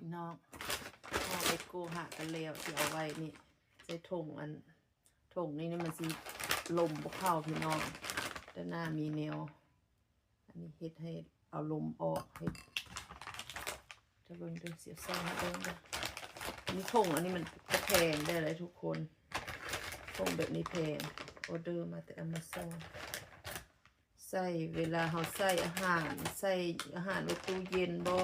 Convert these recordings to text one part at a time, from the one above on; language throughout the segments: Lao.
ພີ່ນ້ອງ ເຮົາໄດ້ໂກຫະກັນແລ້ວ ຊິເອົາໄວ້ນີ້ ໃສ່ຖົງ ອັນຖົງນີ້ ນີ້ມັນຊິລົມບໍ່ເຂົ້າພີ່ນ້ອງ. ດ້ານໜ້າມີແນວ ອັນນີ້ເຮັດໃຫ້ເອົາລົມອອກ ໃຫ້ ຈະເບິ່ງເດີ ຊິເອົາໃສ່ໃຫ້ເບິ່ງເດີ. ອັນນີ້ຖົງ ອັນນີ້ມັນກະແພງໄດ໋ ທຸກຄົນ ຖົງແບບນີ້ແພງ ອອເດີມາແຕ່ Amazon. ໃສ່ເວລາເຮົາໃສ່ອາຫານ ໃສ່ອາຫານໄວ້ຕູ້ເຢັນບໍ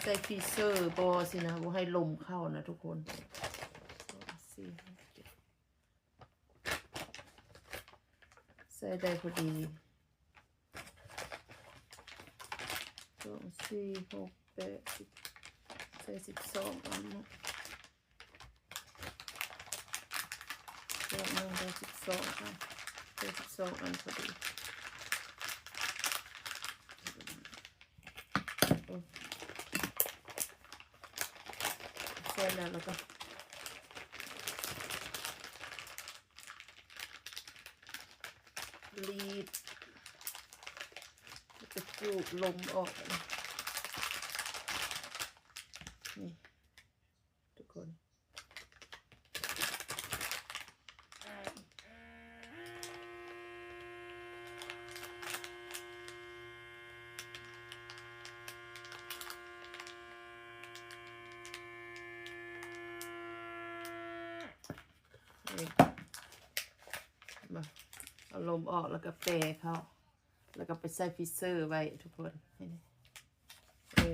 ໃສ່ຟຣີເຊີບໍຊີ້ນະ ບໍ່ໃຫ້ລົມເຂົ້ານະທຸກຄົນ. ໃສ່ໄດ້ພໍດີ ສອງ ສີ່ ຫົກ ແປດ ສິບ ໃສ່ສິບສອງອັນເນາະ. ເລືອກໜຶ່ງໄດ້ສິບສອງອັນ ໄດ້ສິບສອງອັນພໍດີ. ໂອ້ ໃສ່ແລ້ວ ແລ້ວກໍລີດ ແລ້ວກໍຈູດລົມອອກ ນີ້ ທຸກຄົນ ນີ້ ມາ ເອົາລົມອອກ ແລ້ວກໍແປເຂົ້າ ແລ້ວກໍໄປໃສ່ຟຣີເຊີໄວ້ທຸກຄົນ. ນີ້ ເອີ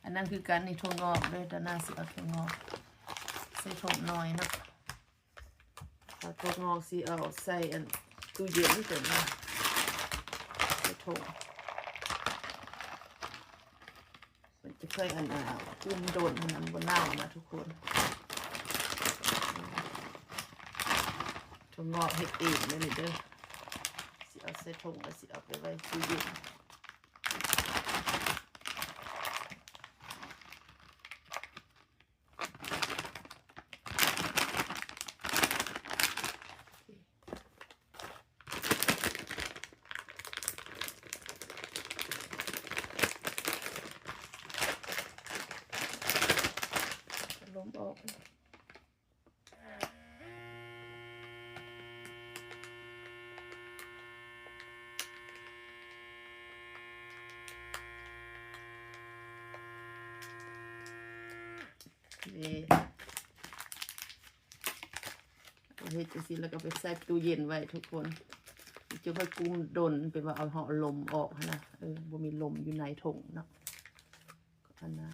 ອັນນັ້ນຄືກັນ ນີ້ຖົງງອກເດີ ດານາຊິເອົາຖົງງອກ ໃສ່ຖົງນ້ອຍເນາະ. ຖ້າຖົງງອກຊິເອົາໃສ່ອັນຕູ້ເຢັນເດີນະ ໃສ່ຖົງ ມັນຈະຄ່ອຍອັນ ອາ ກຸ້ມດົນ ມັນບໍ່ເນົ່ານະທຸກຄົນ. ຖົງງອກເຮັດເອງເດີນີ້ເດີ ຊິເອົາໃສ່ຖົງ ແລ້ວຊິເອົາໄປໄວ້ຕູ້ເຢັນ. ລົມອອກ ນີ້ ເຮັດຈັ່ງຊີ້ ແລ້ວກໍໄປໃສ່ຕູ້ເຢັນໄວ້ທຸກຄົນ ຈະຄ່ອຍກຸ້ມດົນ ເປັນວ່າເອົາ ເຮົາເອົາລົມອອກຫັ້ນນະ ເອີ ບໍ່ມີລົມຢູ່ໃນຖົງເນາະ. ອັນນະ